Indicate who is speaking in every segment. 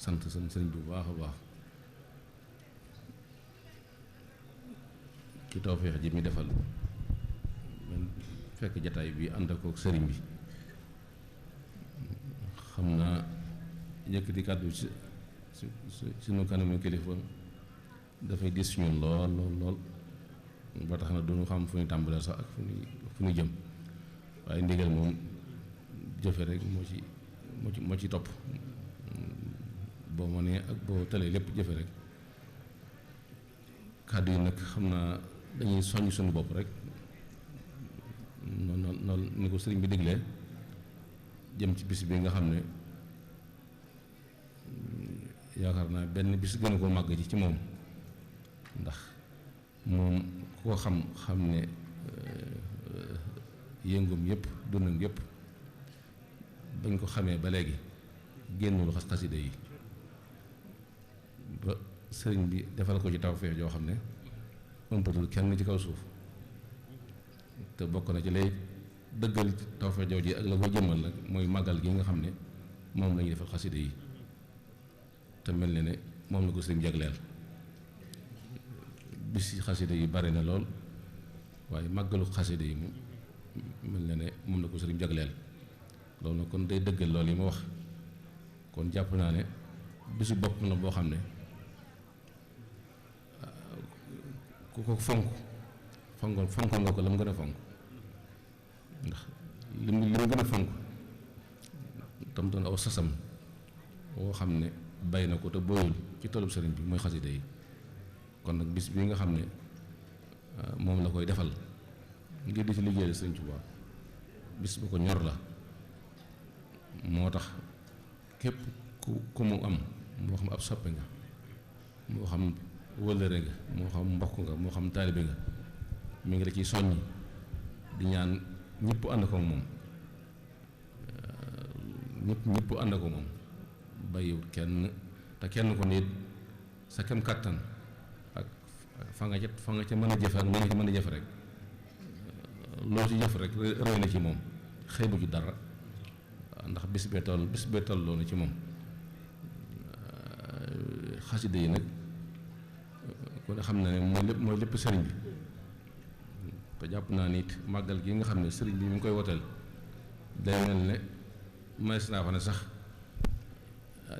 Speaker 1: sant sëriñ bu baax a baax ci tawfeex ji mi defal man fekk jataay bi ànd ak sëriñ bi xam naa yëkkati kàddu ci sunu kanamu kilifa dafay dis ñun lool lool lool ba tax na duñu xam fu ñu tàmbalee sax ak fu ñu jëm waaye ndigal moom jëfe rek moo ci topp boo mënee ak boo tëlee lépp jëfe rek kàddu yi nag xam naa dañuy soññ suñu bopp rek noonu ni ko sëriñ bi diglee jëm ci bis bi nga xam ne yaakaar naa benn bis gën a ko màgg ci moom ndax moom ku ko xam ne yëngum yëpp dundam yëpp bañ ko xamee ba léegi génnul xasida yi ba sëriñ bi defal ko ci tawfeex joo xam ne ëmpatul kenn ci kaw suuf te bokk na ci lay dëggal tawfeex joo ji ak la ko jëmmal nag mooy màggal gi nga xam ne moom la ñuy defal xasida yi te mel ne moom la ko sëriñ jagleel bis xasida yi bari na lool waaye màggalu xasida yi moom mel na ne moom la ko sëriñ jagleel loolu nag kon day dëggal loolu yi ma wax kon jàpp naa ne bisu bopp la boo xam ne ku ko fonkoon nga ko la mu gën a fonk ndax li mu gën a fonk tam doon aw sasam woo xam ne bay na ko te booyul ci tolub sëriñ bi mooy xasida yi kon nag bis bi nga xam ne moom la koy defal ngir di ci liggéeyal sëriñ Tuubaa bis bu ko ñor la moo tax képp ku mu am moo xam ab soppe nga moo xam wëllëre nga moo xam mbokk nga moo xam taalibe nga mi ngi la ciy soññ di ñaan ñëpp ànd ko moom ñëpp ànd ko moom bàyyiwut kenn te kenn ko nit sa kem kàttan ak fa nga ca mën a jëf ak nga ca mën a jëf rek loo ci jëf rek rëy na ci moom xeebu ci dara ndax bis bee tolloo na ci moom xasida yi nag ku ne xam na ne mooy lépp sëriñ bi te jàpp naa ni it màggal gi nga xam ne sëriñ bi mi ngi koy woteel day mel ne manees naa wax ne sax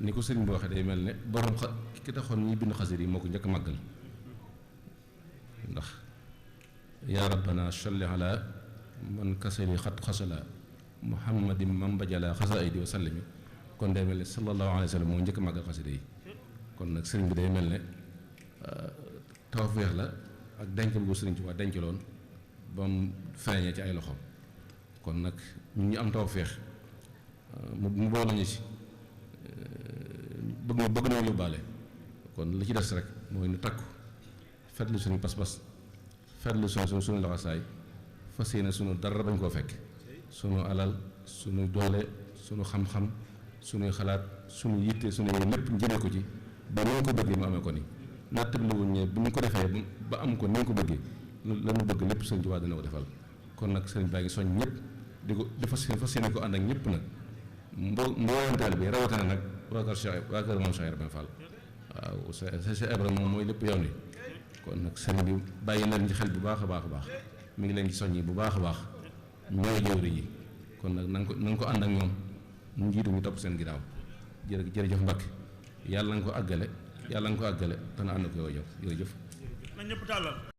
Speaker 1: ni ko sëriñ bi waxee day mel ne borom ki taxoon ñuy bind xasida yi moo ko njëkk màggal ndax yaa rabbana salli ala man kasali xat xasala muhammadin man bajala xasaayidi wa sallimi kon day mel ne sallallahu alayhi wa sallam moo njëkk màggal xasida yi kon nag sëriñ bi day mel ne tawfeex la ak denc bu sëriñ ci waa dencaloon ba mu feeñee ci ay loxoom kon nag ñun ñu am tawfeex mu boole ñu ci bëgg na yóbbaale kon li ci des rek mooy nu takku fetlu suñu pas-pas fetlu suñu laxasaay fas yéene suñu dara bañ koo fekk suñu alal suñu doole suñu xam-xam suñuy xalaat suñu yitte suñu yéen lépp njëriñ ko ci ba ni nga ko bëggee mu amee ko ni nattabliwuñ ne bu ñu ko defee ba am ko ni nga ko bëggee la ñu bëgg lépp sëriñ Tuubaa dina ko defal kon nag sëriñ baa ngi soñ ñëpp di fas yéene ko ànd ak ñëpp nag mbooleem taalibe bi rawatina nag waa kër moom Cheikh Ibrahima Fall waaw Cheikh Ibrahima moom mooy lépp yow ni kon nag sëriñ bi bàyyi na leen ci xel bu baax a baax a baax mi ngi leen ci soññi bu baax a baax ñooy jëwriñ yi kon nag na nga ko ànd ak ñoom mu njiitu ñu topp seen ginnaaw jërëjëf Mbacke yàlla nga ko àggale dana ànd ko yow jërëjëf.
Speaker 2: na ñëpp tàllal